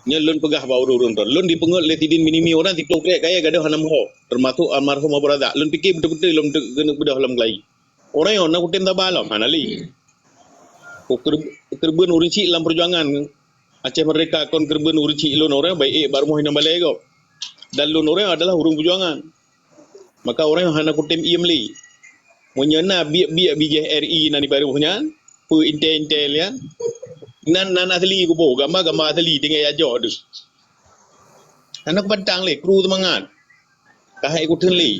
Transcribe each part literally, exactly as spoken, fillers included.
Nyoe lôn peugah bak ureuëng-ureuëng droen. Lôn dipeungeut lé sidin minimi ureuëng siploh krek kayée gadôh hana meuho, teumasok almarhum Abu Razak. Lôn pike beutôi-beutôi lôn keuneuk beudôh lom keulayi. Ureuëng nyoe na kutem saba lom, hana lé. Keureubeuen ureuëng chik lam peujuangan Aceh Merdeka kon keureubeuen ureuëng chik lôn ureuëng baik ék bak rumoh inong balée gob. Dan lôn ureuëng adalah ureuëng peujuangan. Maka ureuëng hana kutem iem lé. Meunyoe na biek-biek bijéh R I nan di baroh nyan, peu intel-intel nyan, nan, nan asli kuboh, gamba-gamba asli tinggai ajoh tu. Hana kupantang lé, kru seumangat. Ka hai kuteun lé.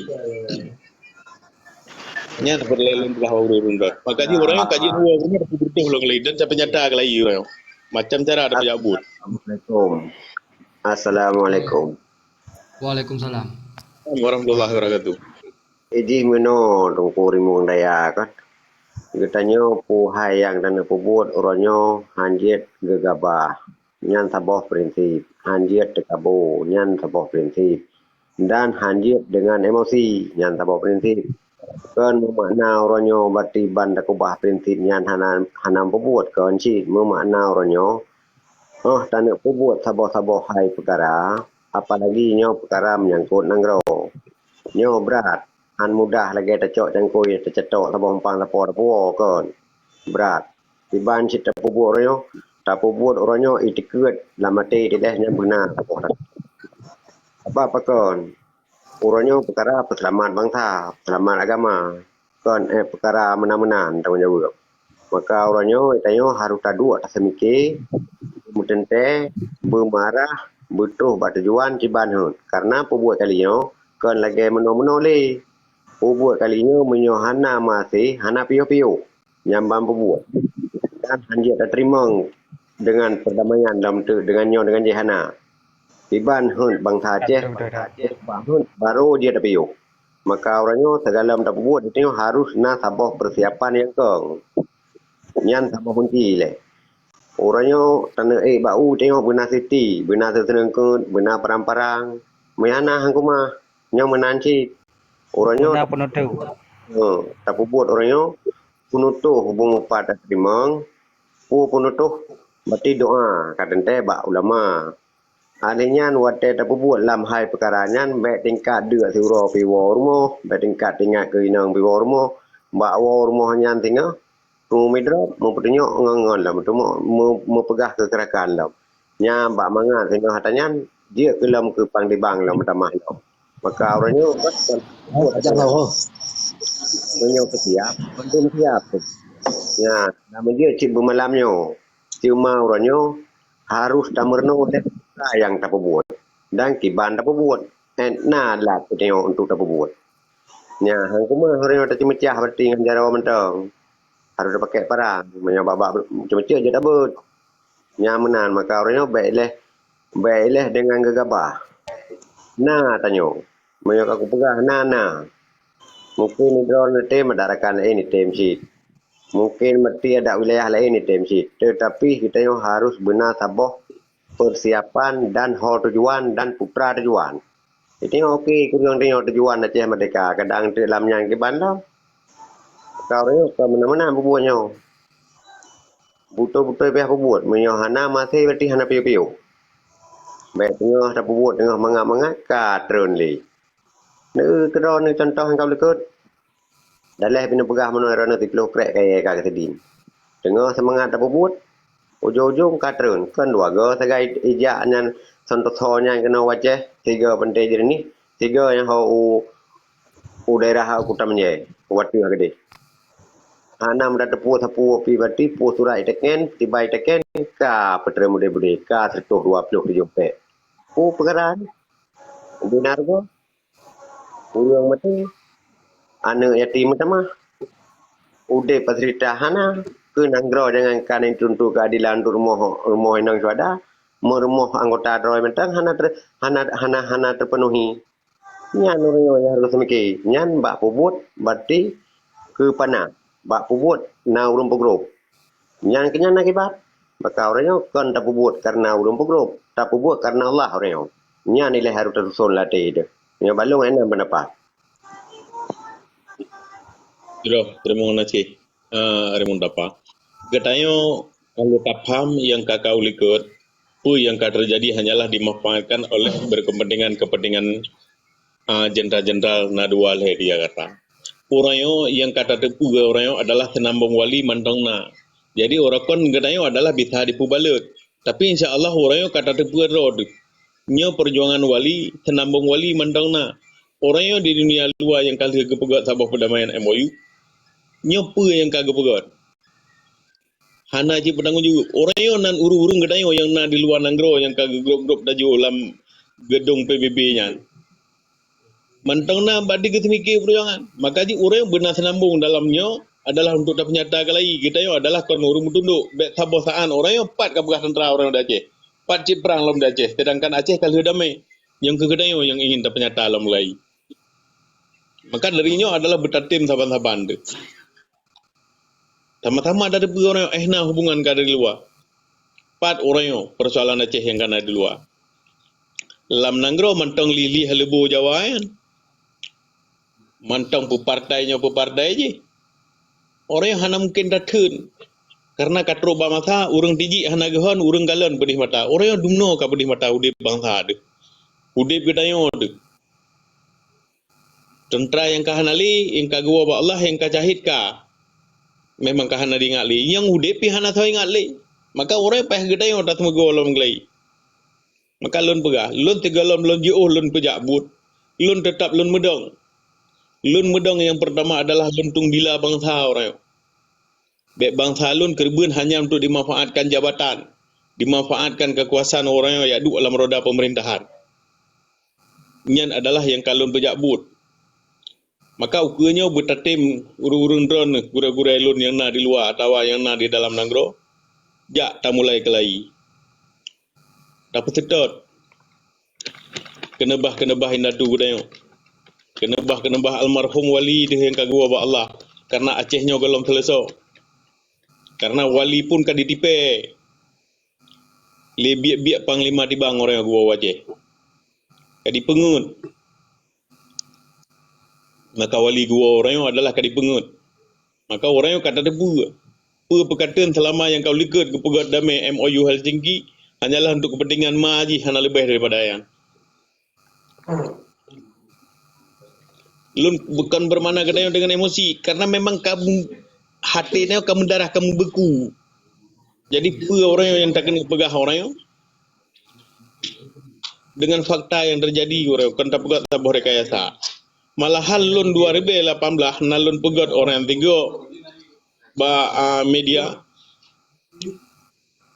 Nyan peureulée lôn peugah ureuëng-ureuëng droen. Maka jih ureuëng kaji dua ureuëng tapi butuh lôn lé dan tapi nyata keulayi ureuëng. Macam cara ada pejabat. Assalamualaikum. Assalamualaikum. Waalaikumsalam. Warahmatullahi wabarakatuh. Ijih meunoe Teungku Rimueng Daya kan. Geutanyoe peue hai nyang taneuk peubuet uroe nyoe hanjeuet geugabah. Nyan saboh prinsip. Hanjeuet teukabo, nyan saboh prinsip. Dan hanjeuet deungon emosi, nyan saboh prinsip. Kon meumakna uroe nyoe berarti ban takubah prinsip nyan hana, hana peubuet kon cit. Meumakna uroe nyoe, oh, taneuk peubuet saboh-saboh hai peukara, apalagi nyoe peukara meunyangkot nanggroe. Nyoe brat, han mudah lagée tacok cangkôi, tacetok saboh umpang sapo tapuwoe kon. Brat. Kiban cit tapeubuet uroe nyoe, tapeubuet uroe nyoe itikeue lam até teuh nyan beuna saboh. Sabab pakon? Uroe nyoe peukara peuseulamat bansa, peuseulamat agama, kon ék peukara meunan-meunan tanggong jaweueb. Maka uroe nyoe tanyoe harôh taduek taseumike, meuteuntée, beumarah, beutroh bak tujuan kiban heuet. Kareuna peubuet kali nyoe kon lagée meunoe-meunoe lé. Peubuet kali nyoe meunyoe hana maséh, hana piôh-piôh. Nyan ban peubuet. Dan hanjeuet tateurimong deungon peurdamaian lom teuk deungon nyoe deungon jih hana. Kiban heuet bansa Aceh, bak heuet barô jeuet tapiôh. Maka uroe nyoe sigohlom tapeubuet, tanyoe harôh na saboh peusiapan nyang kong. Nyan saboh kunci lé. Uroe nyoe taneuk ék bak u tanyoe beuna siti, beuna seuseungkeut, beuna parang-parang. Meuhana hangkuma, nyoe meunan cit. Uroe nyoe, beuna peunutoh. Tapeubuet uroe nyoe, peunutoh hubung upat tateurimong, peue peunutoh, berarti doa ka teuntée bak ulama. Alèh nyan watée tapeubuet lam hai peukara nyan, bék tingkat deuk siuroe piwoe rumoh, bék tingkat tingat keu inong piwoe rumoh, bak woe rumoh nyan singoh, Teungku Midrop meupeutunyok ngon-ngon lom, meutumo-, meu-, meupeugah keu keurakan lom. Nyan bak mangat singoh ata nyan, jeuet keu lom keu Pang Dibang lom meutamah lom. Maka uroe nyoe, meunyoe keu siap, meunyoe keu siap, nyan, na meujeuet cit beumalam nyoe. Cuma uroe nyoe, harôh tameurunoe lé peukara nyang tapeubuet dan kiban tapeubuet. Ék na lat tanyoe untuk tapeubuet. Nyan, hangkuma uroe nyoe taceumeucah berarti ngon jaroe mantong. Harôh tapakée parang, meunyoe bak-bak ceumeucah jeuet tabeuet. Nyan meunan, maka uroe nyoe bék ilée, bék ilée deungon geugabah. Na tanyoe, meunyoe ka kupeugah na, na. Mungken droeneuh tem adak rakan laén item cit. Mungken meuti adak wilayah laén item cit. Teutapi geutanyoe harôh beuna saboh peusiapan dan ho tujuan dan peupra tujuan. Tanyoe oke, kureueng tanyoe tujuan Aceh Merdeka, kadang teuk lam nyan kiban lom. Ka uroe nyoe ka meunan-meunan peubuet nyoe. Beutôi-beutôi payah peubuet, meunyoe hana maté berarti hana piôh-piôh. Bék teungoh tapeubuet teungoh mangat-mangat ka treun lé. Neu keudroe neu contoh nyang ka likot. Daleh binoe peugah meunoe droeneuh siploh krek kayée ka geuseudin. Teungoh seumangat tapeubuet, ujong-ujong ka treun, kon dua goe sagai ijak nyan, son teusoe nyan keunoe u Aceh, sigoe Pantai Jeureunih, sigoe nyang ho u, u daerah Kuta Meunjai, u ateueh keudeh. Hana meutateupeue sapeue pi bati, peue surat iteken, tiba iteken, ka peutrön budé-budé, ka sireutoh dua ploh tujoh pék. Peue peukara nyan? Ubé na rugoe? Ureuëng maté, aneuëk yatim meutamah. Udeb paseurita hana, keu nanggroe jangankan untuk keadilan untuk rumoh, rumoh inong syuhada, meurumoh anggota droe mantong hana ter-, hana, hana, hana teupeunuhi. Nyan ureuëng nyang harôh seumike, nyan bak peubuet berarti keu pana, bak peubuet na ureuëng peugrob. Nyan keuh nyan akibat. Maka uroe nyoe kon tapeubuet kareuna ureuëng peugrob, tapeubuet kareuna Allah uroe nyoe. Nyan ilée harôh tatuson lam até teuh. Nyoe balong hana peundapat. Jroh, teurimong kasih. Ah, Raymond Dapa. Geutanyoe ka lheueh tapham nyang ka ka u likot, Peue nyang ka teujadi hanyalah dimanfaatkan oleh berkepentingan-kepentingan, ah, jenderal-jenderal na dua lhée di Jakarta. Uroe nyoe nyang ka tateupeue uroe nyoe adalah seunambong wali mantong na. Jadi, uroe kon geutanyoe adalah bisa dipeubalot. Tapi, insya Allah, uroe nyoe ka tateupeue droe deuh. Nyoe peujuangan wali, seunambong wali mantong na. Uroe nyoe di dunia luwa nyang ka lheueh geupeugét saboh peudamaian M O U, nyoe peue nyang ka geupeugét? Hana cit peutanggong jaweueb. Uroe nyoe nan ureuëng-ureuëng geutanyoe nyang na di luwa nanggroe nyang ka geugrôp-grôp tajôh lam geudong P B B nyan. Mantong na bak di geuseumiké peujuangan. Maka jih uroe nyoe beuna seunambong dalam nyoe adalah untuk tapeunyata keulai geutanyoe adalah kon ureuëng meutundok. Bék saboh saát uroe nyoe pat ka peugah teuntra uroe nyoe di Aceh. Pat cit prang lom di Aceh, seudangkan Aceh ka lheueh damé. Nyang keu geutanyoe nyang ingin tapeunyata lom keulai. Maka dari nyoe adalah beutatem saban-saban teuh. Sama-sama tateupeue uroe nyoe, eh, na hubungan ka dari luwa. Pat uroe nyoe persoalan Aceh nyang ka na di luwa. Lam nanggroe mantong lih-lih leubo Jawa nyan. Mantong peupartai nyoe peupartai jih. Uroe nyoe hana mungken tatheun. Karena ka trok bak masa, ureuëng tijik hana geuhon, ureuëng galon peudeh mata. Uroe nyoe dumnoe ka peudeh mata udeb bansa deuh. Udeb geutanyoe deuh. Teuntra nyang ka hana lé, nyang ka geuwoe bak Allah, nyang ka cahit ka. Memang ka hana diingat lé. Nyang udeb pih hana soe ingat lé. Maka uroe nyoe paih geutanyoe taseumeugöt lom keulai. Maka lôn peugah, lôn sigohlom lôn jiôh lôn peujak buet, lôn teutap lôn meudong. Lôn meudong nyang peurtama adalah lôn tueng bila bansa uroe nyoe. Bék bansa lôn keureubeuen hanya untuk dimanfaatkan jabatan, dimanfaatkan keukuasaan uroe nyoe jak duek lam roda peumeurintahan. Nyan adalah nyang ka lôn peujak buet. Maka ukeue nyoe beutatem ureuëng-ureuëng droeneuh gurée-gurée lôn nyang na di luwa atawa nyang na di dalam nanggroe, jak tamulai keulai. Tapeuseutôt keuneubah-keuneubah indatu geutanyoe. Keuneubah-keuneubah almarhum wali deuh nyang ka geuwoe bak Allah, karena Aceh nyoe gohlom seuleusoe. Karena wali pun ka ditipée lé biek-biek panglima tibang uroe nyoe geuwoe u Aceh. Ka dipeungeuet. Maka wali geuwoe uroe nyoe adalah ka dipeungeuet. Maka uroe nyoe ka tateupeue peue peukateun seulama nyang ka likot geupeugét damé M O U Helsinki hanyalah untuk kepentingan ma jih, hana leubeh daripada nyan. Lôn bukon beumakna geutanyoe deungon emosi, karena memang ka, até nyoe ka meudarah, ka meubeku. Jadi, peue uroe nyoe nyang takeuneuk peugah uroe nyoe? Dengan fakta nyang teujadi uroe nyoe, kon tapeugah saboh rekayasa. Malahan lôn dua ribu lapan belas na lôn peugét uroe nyoe tiga bak, ah, media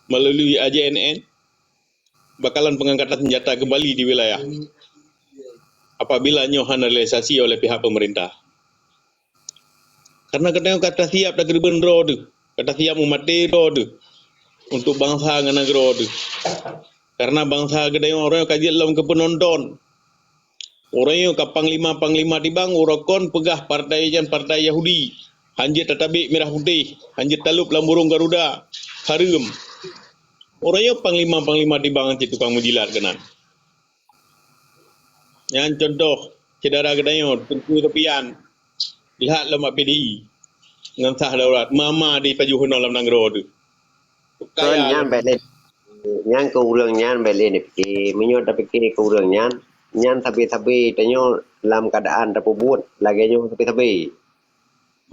melalui A J N N, bakalan pengangkatan senjata kembali di wilayah apabila nyoe hana realisasi oleh pihak pemerintah. Karena geutanyoe ka tasiab takeureubeuen droe deuh, ka tasiab meumaté droe deuh untuk bansa ngon nanggroe deuh. Karena bansa geutanyoe uroe nyoe ka jeuet lom keu peunonton. Uroe nyoe ka panglima-panglima tibang uroe kon peugah partai nyan partai Yahudi, hanjeuet tatabek mirah putéh, hanjeuet talop lam burông Garuda, hareuem. Uroe nyoe panglima-panglima tibang cit tukang meujilat keunan. Nyan contoh syedara geutanyoe, Teungku Sopian, jeuet lom bak P D I ngon sah daulat, ma-ma dipajoh inoe lam nanggroe teuh. Kon nyan bèk lé, nyan keu ureueng nyan bèk lé neupike. Meunyoe tapike keu ureueng nyan, nyan sabe-sabe tanyoe lam keuadaan tapeubuet lagèe nyoe sabe-sabe.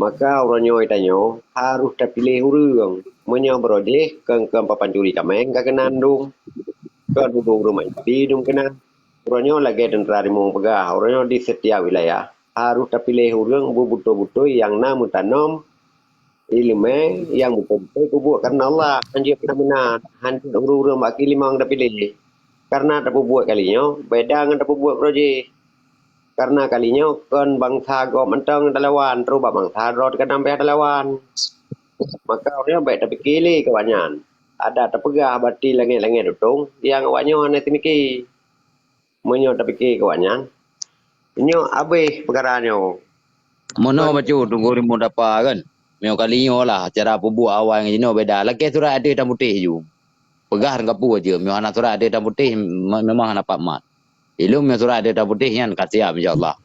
Maka uroe nyoe tanyoe harôh tapiléh ureueng. Meunyoe baroe jih keu-keu papancuri kaméng ka keunan dum, keu ureueng-ureueng mat jadi dum keunan. Uroe nyoe lagèe teuntra rimueng peugah, uroe nyoe di setiap wilayah harôh tapiléh ureueng beubeutôi-beutôi nyang na meutanom ileumèe nyang beutôi-beutôi peubuet kareuna Allah, hanjeuet meunan-meunan, hanjeuet ureueng-ureueng bak keulimong tapiléh. Kareuna tapeubuet kali nyoe beda ngon tapeubuet baroe jih. Kareuna kali nyoe kon bansa gob mantong talawan, trok bak bansa droe teuka nam pih talawan. Maka ureueng bèk tapike lé keu awaknyan. Adak tapeugah bati langèt-langèt utông, nyang awaknyoe hana teumike. Meunyoe tapike keu awaknyan, nyoe abéh peukara nyoe. Meunoe bacut Teungku Rimueng Dapa kan. Meunyoe kali nyoe lah cara peubuet awai ngon jinoe beda. Lakèe surat ateueh hitam putéh ju. Peugah ngon peue jeuem, meunyoe hana surat ateueh hitam putéh, me-, memang hana pat mat. Ilôn meunyoe surat ateueh hitam putéh nyan ka siap, insya Allah.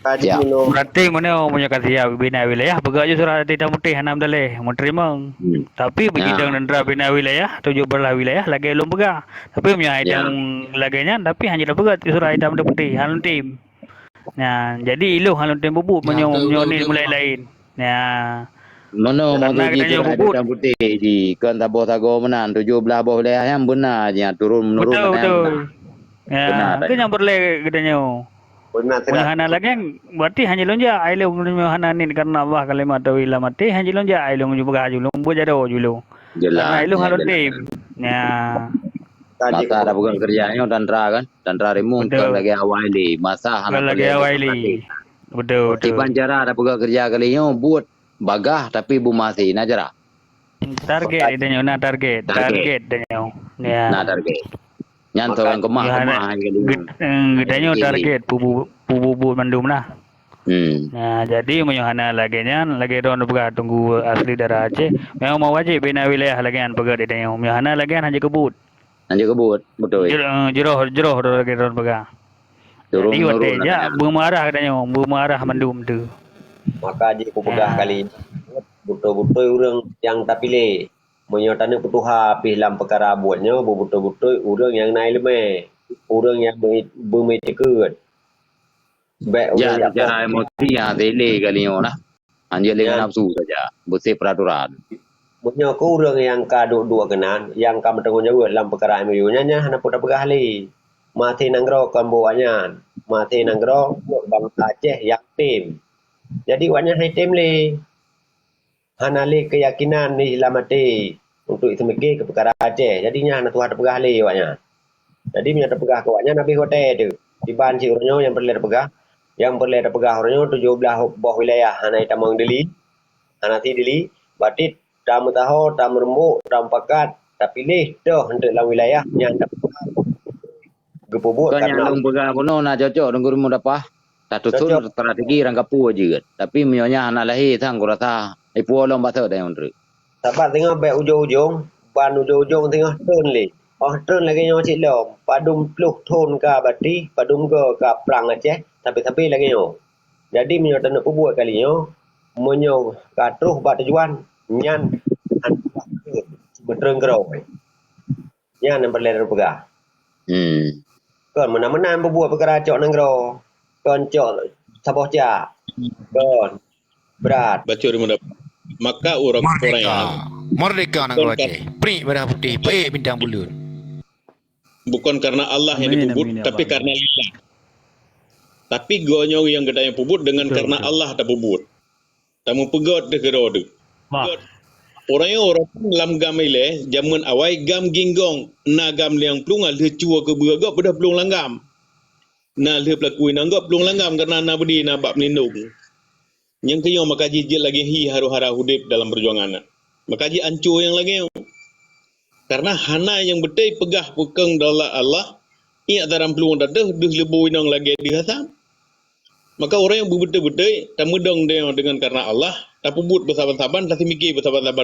Berarti meunyoe, meunyoe ka siap bina wilayah, peugah ju surat hitam putéh hana meudaleh, meuteurimong. Hmm. Tapi beujidong teuntara bina wilayah, tujoh belah wilayah lagèe lôn peugah. Tapi meunyoe hai dong lagèe nyan, tapi hana lôn peugah surat hitam putéh, hana lôn tem. Nah, jadi ilôn hana lôn tem peubuet meunyoe, meunyoe ni mulai laén. Nah. Meunoe mau tuju surat hitam putéh jih, kon saboh sagoe meunan, tujoh belah boh wilayah nyan beuna jih, turun menurun. Betul, betul. Ya, keu nyang peureulèe geutanyoe. Meunyoe hana lagèe nyan, berarti hana lôn jak, ai lôn meunyoe hana niet karena Allah kalimat tauhid lam até, hana lôn jak, ai lôn ju peugah ju lôn, buet jaroe ju lôn. Karena ai lôn hana lôn tem. Ya. Masa tapeugah keureuja nyoe teuntara kan, teuntara rimueng kon lagèe awai lé, masa hana lagèe awai lé. Betul, betul. Kiban cara tapeugah keureuja kali nyoe, buet bagah tapi beumasi, na cara. Target geutanyoe, na target. Target geutanyoe. Ya. Na target. Nyan teuh nyang keumah-keumah hai geutanyoe. Geutanyoe target peubuet mandum na. Hmm. Nah, jadi meunyoe hana lagèe nyan, lagèe droen peugah Teungku asli darah Aceh, memang meuwajéb bina wilayah lagèe nyan peugah geutanyoe. Meunyoe hana lagèe nyan, hana jeuet keu buet. Hana jeuet keu buet, beutôi. Jroh, jroh, jroh lagèe droen peugah. Jadi watèe jak, beumeuarah geutanyoe, beumeuarah mandum tu. Maka jih kupeugah kali, beutôi-beutôi ureueng nyang tapiléh. Meunyoe taneuk peutuha pih lam peukara buet nyoe, beubeutôi-beutôi ureueng nyang na iéleumé, ureueng nyang beu-, beumeuikeue. Bèk ureueng jak secara emosi, ha, teuh lé kali nyoe lah. Hanjeuet lé ngon nafsu saja, beusih peuraturan. Meunyoe keu ureueng nyang ka duek-duek keunan, nyang ka meutanggong jaweueb lam peukara M O U nyan, nyan hana peue tapeugah lé. Maté nanggroe kon buet awaknyan. Maté nanggroe buet bansa Aceh nyang tem. Jadi awaknyan hai tem lé. Hana lé keuyakinan jih lam até untuk jiseumiké keu peukara Aceh. Jadi nyan hana tuha tapeugah lé awaknyan. Jadi meunyoe tapeugah keu awaknyan habéh watèe teuh. Kiban cit uroe nyoe nyang peureulèe tapeugah, nyang peureulèe tapeugah uroe nyoe tujoh blah boh wilayah hana jitamong Dili, hana si Dili, berarti tameusaho, tameureumbok, tameupakat, tapiléh toh eunteuk lam wilayah nyang tapeugah geupeubuet. Kon nyang lôn peugah bunoe na cocok deungon rumoh dapah. Tatuson strategi rangkapeue jeuet. Tapi meunyoe nyan hana lahé sang kurasa, ipuwoe lom basa dayong treuk. Sabab singoh bèk ujong-ujong, ban ujong-ujong singoh treun lé. Óh treun lagèe nyoe cit lom, padum ploh thon ka bati, padum goe ka prang Aceh, sabe-sabe lagèe nyoe. Jadi meunyoe taneuk peubuet kali nyoe, meunyoe ka troh bak tujuan, nyan hana treun, beutreun keudroe. Nyan nyang peureulèe tapeugah. Hmm. Kon meunan-meunan peubuet peukara cok nanggroe. Kon cok saboh cak. Kon. Brat. Bacut di muda. Maka ureueng Merdeka. Merdeka nanggroe Aceh. Prik merah putih, peuék bintang buleuen. Bukan karena Allah yang dipeubuet, tapi karena lillah. Tapi geutanyoe nyang geutanyoe peubuet dengan karena Allah tapeubuet. Tameupeugöt deuh keudroe deuh. Ureueng nyoe ureueng lam gam ilèe, jameun awai gam ginggong, na gam liang plueng, lheueh cue keubeue gob beudôh plueng lam gam. Na lheueh peulaku inong gob plueng lam gam, kareuna na beudé na bak meulindong. Nyang keu nyoe maka jih jeuet lagèe hi harôh-harôh udép dalam peujuangan nyan. Maka jih ancô nyang lagèe nyoe. Kareuna hana nyang beutôi peugah peukong daulat Allah, ié dalam plueng tadeuh deuh leubô inong lagèe deuh asam. Maka ureueng nyang beubeutôi-beutôi tameudong deungon kareuna Allah, tapeubuet beusaban-saban, taseumiké beusaban-saban.